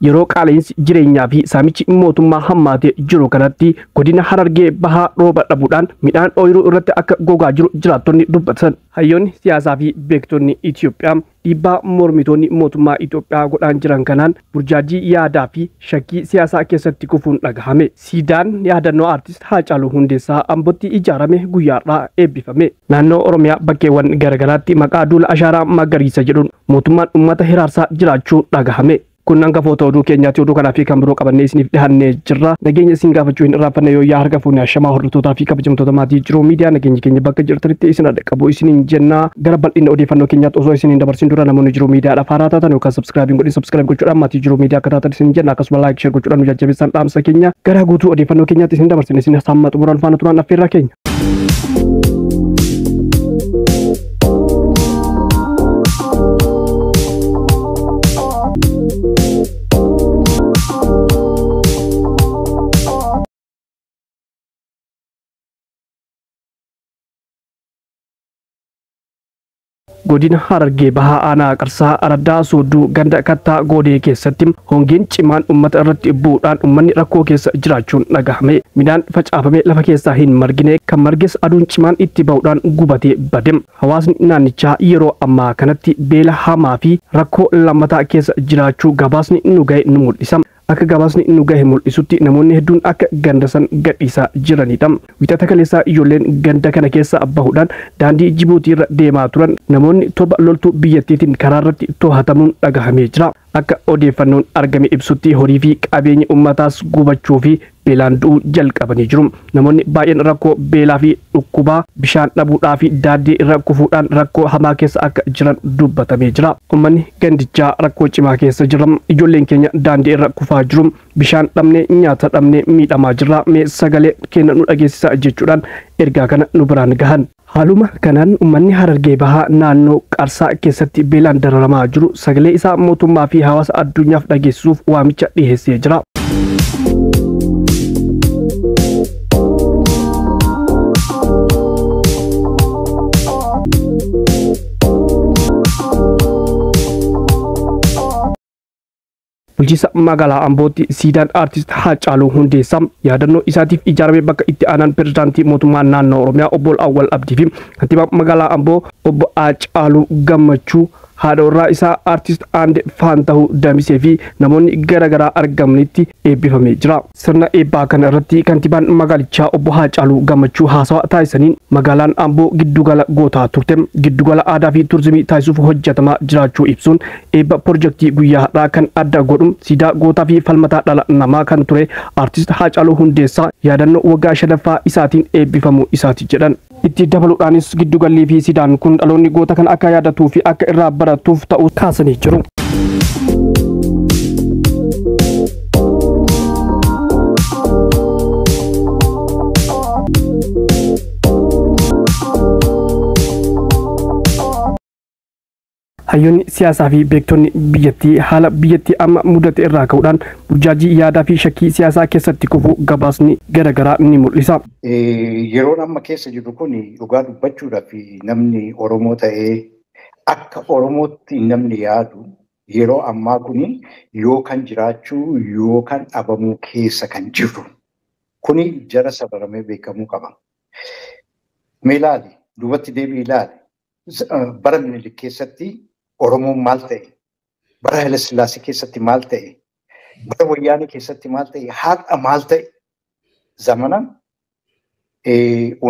Yeroo qaala'insi jireenyaa fi saamichi mootummaa hammaatee jiru kanatti godina Harargee Bahaa rooba dhabuudhaan midhaan ooyiruu irratti akka gogaa jiru jiraattonni dubbatan. Hayyoonni siyaasaa fi beektonni Itoophiyaa dhiibbaa mormitoonni mootummaa Itoophiyaa godhaan jiran kanaan burjaajii yaadaa fi shakkii siyaasaa keessatti kufuun dhagahame. Siidaan yaadannoo aartist Haacaaluu Hundeessaa Ambootti ijaarame guyyaarraa eebbifame. Naannoo Oromiyaa bakkeewwan garaagaraatti maqaa duula ashaaraa magariisa jedhuun mootummaan uummata hiraarsaa jiraachuu dhagahame. Kun hangafoota oduu keenyaatti oduu kanaa fi kan biroo qabannee isiniif dhiyaannee jirra. Nageenya isin gaafachuu hin irraanfanne yoo yaa harka fuunee ashamaa hordoftootaa fi kabajamtoota maatii Jiruu Miidiyaa nageenyi keenya bakka jirtanitti isin qabu isiniin jenna. Gara bal'ina odeeffannoo keenyaatti osoo isiniin dabarsin dura namoonni Jiruu Miidiyaadhaaf haaraa taatan yookaan subscribe godhin subscribe gochuudhaan maatii Jiruu Miidiyaa akka taatan isin jenna. Akkasuma like share gochuudhaan nu jajjabeessan dhaamsa keenya. Gara guutuu odeeffannoo keenyaatti isin dabarsin isin hamma xumuraan faana turaan affeerraa keenya. Godina Harargee Bahaa Aanaa Qarsaa Araddaa Soodduu ganda Kattaa Goodee keessatti hongeen cimaan uummata irratti bu'uudhaan uummanni rakkoo keessa jiraachuun dhagahame. Midhaan facaafame lafa keessaa hin margine kan marges aduun cimaan itti ba'uudhaan gubatee bade. Hawaasni naannichaa yeroo ammaa kanatti beela hamaa fi rakkoo lammataa keessa jiraachuu gabaasni nu gahe nu mul'isa. Akka gabaasni nu gahe mul'isutti namoonni hedduun akka ganda san gadhiisaa jiranidha. Wixata kaleessaa ijoolleen ganda kana keessa bahuudhaan daandii Jibuutii irra deemaa turan namoonni 7 loltuu biyyattiitiin karaa irratti to'atamuun dhagahamee jira. Akka odeeffannoon argame ibsutti horii fi qabeenyi uummataas gubachuu fi beelaan du'uu jalqabanii jiru. Namoonni baay'een rakkoo beelaa fi dhukkubaa bishaan dhabuudhaa fi daandii irra kufuudhaan rakkoo hamaa keessa akka jiran dubbatamee jira. Uummanni gandichaa rakkoo cimaa keessa jira. Ijoolleen keenya daandii irra kufaa jiru. Bishaan dhabnee nyaata dhabnee miidhamaa jirra. Mee sagalee keenya nu dhageessisaa jechuudhaan ergaa kana nu biraan gahan. Haaluma kanaan uummanni Harargee Bahaa naannoo Qarsaa keessatti beelaan dararamaa jiru sagalee isaa mootummaa fi hawaasa addunyaaf dhageessisuuf waamicha dhiheessee jira. Bulchiinsa magaalaa Ambootti siidaan aartist Haacaaluu Hundeessaa yaadannoo isaatiif ijaarame bakka itti aanaan pirezidaantii mootummaa naannoo Oromiyaa obbo Awwal Abdii fi kantiibaa magaalaa Amboo obbo Haacaaluu Gammachuu haadha warraa isaa aartist Aande Faantahuu Damisee fi namoonni garaagaraa argamanitti eebbifamee jira. Sirna eebbaa kana irratti kantiibaan magaalichaa obbo Haacaaluu Gammachuu haasawaa taasisaniin magaalaan Amboo giddugala gootaa turte giddugala aadaa fi turizimii taasisuuf hojjetamaa jiraachuu ibsuun eebba pirojektii guyyaa har'aa kan adda godhu siidaa gootaa fi falmataa dhala namaa kan ture aartist Haacaaluu Hundeessaa yaadannoo waggaa 5ffaa isaatiin eebbifamuu isaati jedhan. Itti dabaluudhaanis giddugallii fi siidaan kun dhaloonni goota kan akka yaadatuu fi akka irraa baratuuf ta'uu kaasanii jiru. Hayyoonni siyaasaa fi beektonni biyyattii haala biyyattii amma mudate irraa ka'uudhaan burjaajii yaadaa fi shakkii siyaasaa keessatti kufu gabaasni garaagaraa ni mul'isa. Yeroon amma keessa jiru kun dhugaa dubbachuudhaaf namni Oromoo ta'ee akka Oromootti namni yaadu yeroo ammaa kun yookaan jiraachuu yookaan dhabamuu keessa kan jiru kuni jara sabaramee beekamuu qaba. Mee ilaali, duubatti deebi'i ilaali. Bara Minilik keessatti Oromoon maal ta'e? Bara Haile Sillaasee keessatti maal ta'e? Bara Wayyaanee keessatti maal ta'e? Har'a maal ta'e? Zamana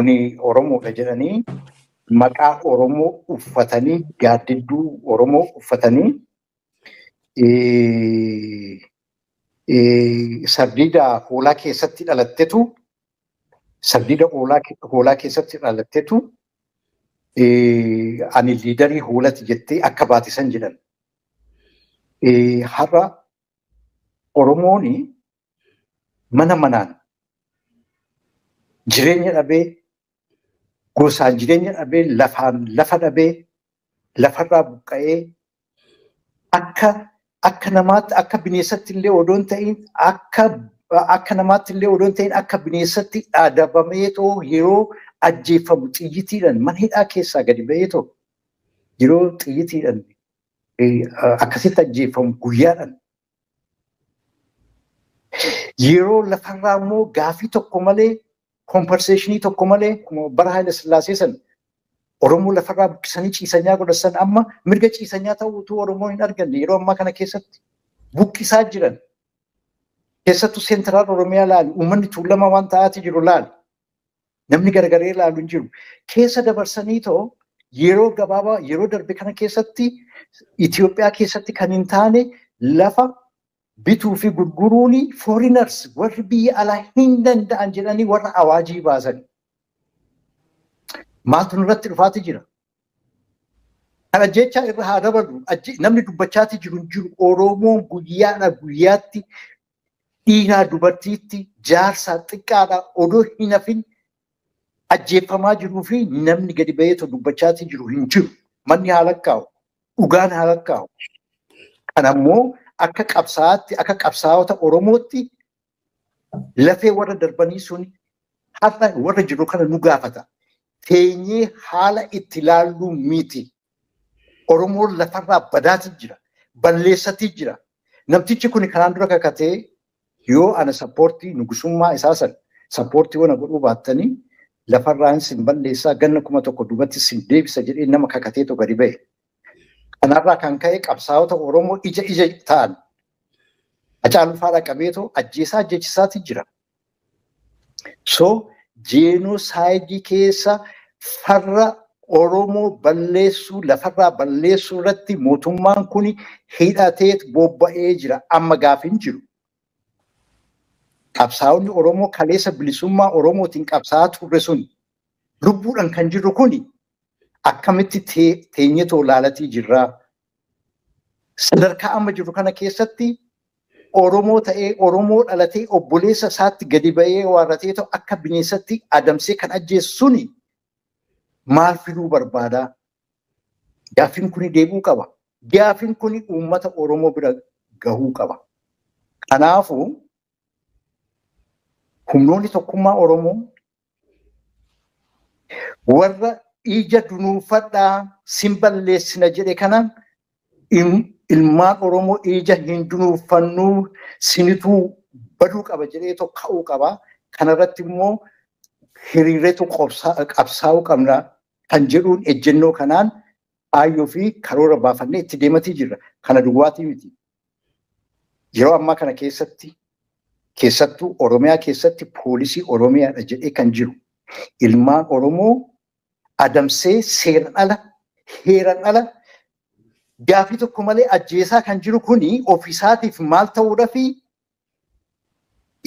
oni Oromoodha jedhanii maqaa Oromoo uffatanii gaaddidduu Oromoo uffatanii sardiida hoolaa keessatti dhalattetu sardiida hoolaa keessatti dhalattetu ani liidarii hoolati jettee akka baatisan jedhan. Har'a Oromoon mana manaan jireenya dhabee gosaan jireenya dhabee lafaan lafa dhabee lafarraa buqqa'ee akka namaatti akka bineensatti illee odoon ta'in akka namaatti illee odoon ta'in akka bineensatti adabameetoo yeroo ajjeefamu xiyyitiidhaan mana hidhaa keessaa gadi ba'eetoo yeroo xiyyitiidhaan akkasitti ajjeefamu guyyaadhaan Yeroo lafarraa immoo gaafii tokko malee kompenseeshinii tokko malee bara Haayila Sillaasee sana Oromoo lafarraa buqqisanii ciisanyaa godhatan amma mirga ciisanyaa ta'uu utuu Oromoo hin arganne yeroo ammaa kana keessatti buqqisaa jiran. Keessattuu seentiraal Oromiyaa laali uummanni tuulamaa waan ta'aati jiru laali. Namni gargaree ilaalu hin jiru. Keessa dabarsanii too yeroo gabaabaa yeroo darbe kana keessatti Itoophiyaa keessatti kan hin taane lafa bituu fi gurguruun foreigners warri biyya alaa hin danda'an jedhanii warra awaajii baasan. Maaltu nurratti dhufaati jira? Kana jecha irra haa dabalu. Namni dubbachaati jiru hin jiru. Oromoon guyyaadha guyyaatti dhiiraa dubartiitti jaarsaa xiqqaadha odoo hin hafin ajjeefamaa jiruu fi namni gadi ba'eetu dubbachaati jiru hin jiru. Manni haa lakkaa'u. Dhugaan haa lakkaa'u. Kanammoo akka qabsaa'aatti akka qabsaa'ota Oromootti lafee warra darbanii sun har'a warra jiru kana nu gaafata. Teenyee haala itti ilaallu miti. Oromoon lafarraa badaati jira. Balleessatii jira. Namtichi kun kanaan dura kakatee yoo ana sappoortii nugusummaa isaa sana sappoortii wana godhuu baattanii lafarraan sin balleessaa ganna 1000 duubatti sin deebisa jedhee nama kakateetu gadi ba'e. Kanarraa kan ka'e qabsaa'ota Oromoo ija ija ta'an Hacaaluu faadha qabeetoo ajjeesaa ajjeechisaati jira. So jeenoosaayidii keessa farra Oromoo balleessuu lafarraa balleessuu irratti mootummaan kun hidhatee bobba'ee jira. Amma gaafa hin jiru. Qabsaa'onni Oromoo kaleessa bilisummaa Oromootiin qabsaa'aa turre sun lubbuudhaan kan jirru kuni akkamitti teenyetoo laalatii jirraa? Sadarkaa amma jirru kana keessatti Oromoo ta'ee Oromoo dhalatee obboleessa isaatti gadi ba'ee waarratee ta'u akka bineensatti adamsee kan ajjeessu suni maal fiduu barbaadaa? Gaaffiin kuni deebi'uu qaba. Gaaffiin kuni uummata Oromoo bira gahuu qaba. Kanaafuu humnoonni tokkummaa Oromoo warra ija dunuunfadhaa sin balleessina jedhe kana ilmaan Oromoo ija hin dunuunfannuu sinituu baduu qaba jedheetoo ka'uu qaba. Kanarratti immoo hiriireetu qabsaa'uu qabna kan jedhuun ejjennoo kanaan aayyoo fi karoora baafannee itti deematii jirra. Kana duwwaatii miti. Yeroo ammaa kana keessatti keessattuu Oromiyaa keessatti poolisii Oromiyaadha jedhee kan jiru ilmaan Oromoo adamsee seeraan ala heeraan ala gaafii tokko malee ajjeesaa kan jiru kuni ofiisaatiif maal ta'uudhaa fi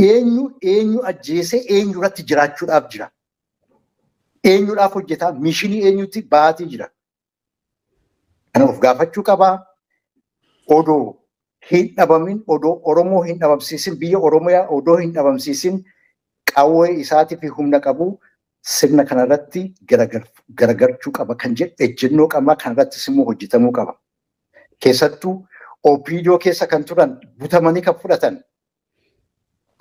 eenyu eenyu ajjeesee eenyu irratti jiraachuudhaaf jira. Eenyuudhaaf hojjetaa mishinii eenyutti ba'aatii jira. Kana of gaafachuu qabaa. Odoo hin dhabamin, odoo Oromoo hin dhabamsiisin, biyya Oromiyaa odoo hin dhabamsiisin qawwee isaatii fi humna qabu sirna kanarratti garagarchuu qaba kan jedhu ejjennoo qabaa kanarrattis immoo hojjetamuu qaba. Keessattuu OPDO keessa kan turan butamanii kan fudhatan.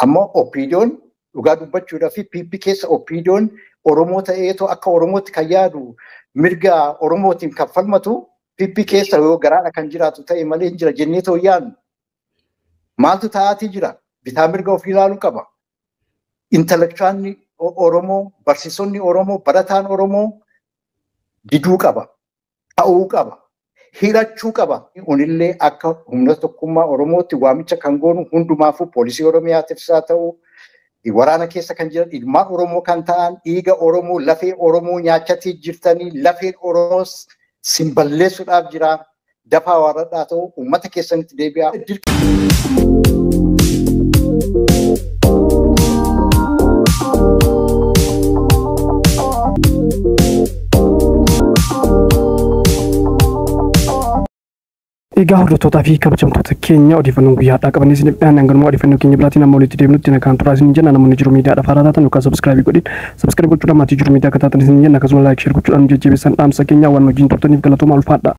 Amma OPDO'n dhugaa dubbachuudhaa fi PP keessa OPDO'n Oromoo ta'eetoo akka Oromootti kan yaadu mirga Oromootiin kan falmatu PP keessa yoo garaadha kan jiraatu ta'e malee hin jira jennee too yaadnu. Maaltu ta'aatii jira? Bitaa mirga ofii ilaaluu qaba. Intelektuwaalli Oromoo, barsiisonni Oromoo, barataan Oromoo diduu qaba. Ta'uu qaba. Hidhachuu qaba. Kunillee akka humna tokkummaa Oromootti waamicha kan goonu hundumaafuu poolisii Oromiyaatiifis haa ta'u, waraana keessa kan jiran ilmaan Oromoo kan ta'an dhiiga Oromoo lafee Oromoo nyaachatii jirtanii lafeen Oromoos sin balleessuudhaaf jira. Dafaa warradhaa ta'u uummata keessanitti deebi'aa. Egaa hordoftootaa fi kabajamtoota keenya odeeffannoon guyyaa har'aa qabannee isiniif dhiyaanne hanganuma odeeffannoo keenya biraatiin amma walitti deebinutti nagaan turaa isiniin jenna. Namoonni jiru miidiyaadhaaf haaraa taatan yookaan sabskraayibii godhin sabskraayibii gochuudhaan maatii jiru miidiyaa akka taatan isiniin jenna. Akkasuma laayik sheer gochuudhaan jajjabeessan dhaamsa keenya waan wajjin turtaniif galatooma ulfaadha.